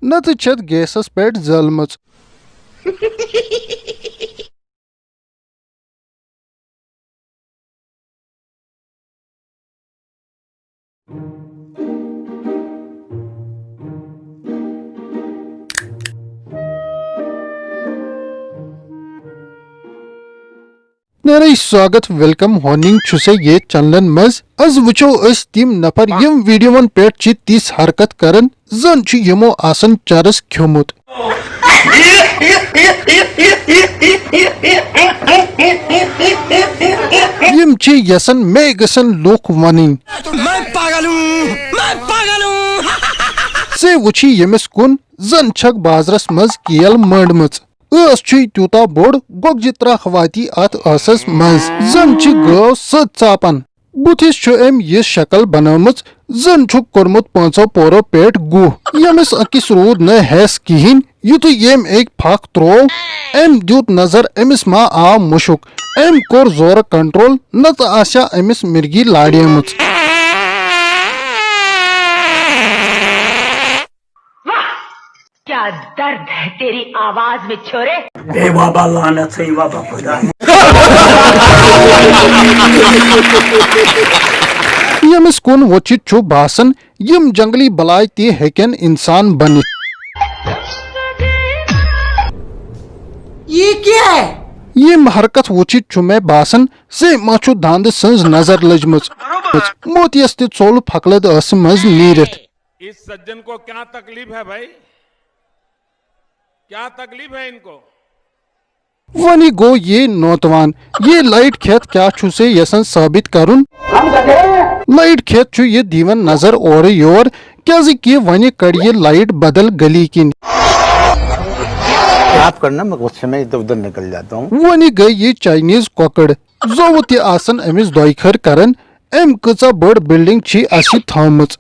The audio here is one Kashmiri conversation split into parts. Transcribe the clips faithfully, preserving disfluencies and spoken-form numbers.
نتہٕ چھَتھ گیسَس پٮ۪ٹھ زٲلمٕژ۔ نرے سواگت، ویلکم ہوننگ چھُ سے یتھ چینلن منٛز۔ از وٕچھو أسۍ تِم نفر یِم ویڈیوون پٮ۪ٹھ چھِ تِژھ حرکت کران زن چھُ یِمو آسان چرس کھیوٚمُت۔ یِم چھِ یژھان مے گژھن لوٗکھ ونٕنۍ۔ میں پاگل ہوں، میں پاگل ہوں۔ ژےٚ وٕچھی ییٚمِس کُن زن چھکھ بازرس منٛز کیل مٔنڈمٕژ۔ ٲس چھُے تیوٗتاہ بوٚڑ، گۄگجہِ ترٛکھ واتی اتھ ٲسس منٛز۔ زن چھِ گٲو سٕژ ژاپان۔ بُتھِس چھُ أمۍ یِژھ شکل بنٲومٕژ، زن چھُکھ کوٚرمُت پانٛژو پورو پٮ۪ٹھ گُہہ۔ ییٚمِس أکِس روٗد نہٕ ہٮ۪س کِہیٖنۍ، یُتھُے ییٚمۍ أکۍ پھکھ تروو، أمۍ دیُت نظر أمِس ما آو مُشُک۔ أمۍ کوٚر زورٕ کنٹرول، نتہٕ آسہِ ہا أمِس مرگی لاڑیمٕژ۔ واہ، کیا درد ہے تیری آواز میں، چھورے۔ اے بابا، لعنت سٕے بابا خدا۔ ییٚمِس کُن وٕچھِتھ چھُ باسان، یِم جنگلی بلاے تہِ ہیٚکن انسان بٔنِتھ۔ یہ کیا ہے؟ یِم حرکت وٕچھِتھ چھُ مےٚ باسان، زِ ما چھُ داندٕ سٕنٛز نظر لٔجمٕژ۔ موتیَس تہِ ژوٚل پھۄکلہٕ ٲسہٕ منٛز نیٖرِتھ۔ इस सज्जन को क्या तकलीफ है भाई? क्या तकलीफ है इनको? وۄنۍ گوٚو یہِ نوتوان۔ یہِ لایٹ کھٮ۪تھ کیٛاہ چھُ سے یژھان ثٲبت کرُن؟ لایٹ کھٮ۪تھ چھُ یہِ دِوان نظر اورٕ یور، کیٛازِ کہِ وۄنۍ کڑِ یہِ لایٹ بدل گلی کِنۍ۔ माफ करना, मैं गुस्से में इधर उधर निकल जाता हूँ। وۄنۍ گٔے یہِ چاینیز کۄکٕر۔ زوٚوُ تہِ آسن أمِس دۄیہِ خٲر کران، أمۍ کۭژاہ بٔڑ بلڈنگ چھِ اَسہِ تھٲومٕژ۔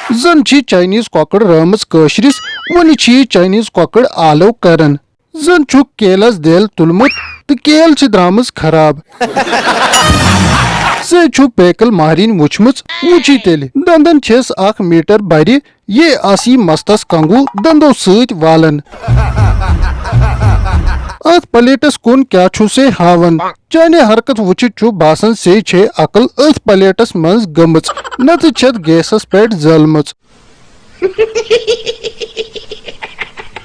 زن چھِ چاینیز کۄکٕر رٲومٕژ کٲشرِس، وۄنۍ چھِ یہِ چاینیز کۄکٕر آلو کران۔ زن چھُکھ کیلس دٮ۪ل تُلمُت تہٕ کیل چھِ درامٕژ خراب۔ سُہ چھُ پیکل مہرِنۍ وٕچھمٕژ، وٕچھی تیٚلہِ۔ دندن چھِس اکھ میٹر بَرِ، یے آسی مستس کنگو دندو سۭتۍ والان۔ اتھ پلیٹس کُن کیٛاہ چھُ سے ہاوان؟ چانہِ حرکت وٕچھِتھ چھُ باسان سے چھے عقل أتھۍ پلیٹس منٛز گٔمٕژ، نتہٕ چھَتھ گیسس پٮ۪ٹھ زٲلمٕژ۔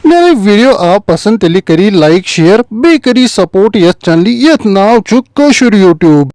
میرے ویڈیو آو پسند تیٚلہِ کٔرِو لایک شیئر بیٚیہِ کٔرِو سپورٹ یتھ چینلہِ یتھ ناو چھُ کٲشُر یوٗٹیوب۔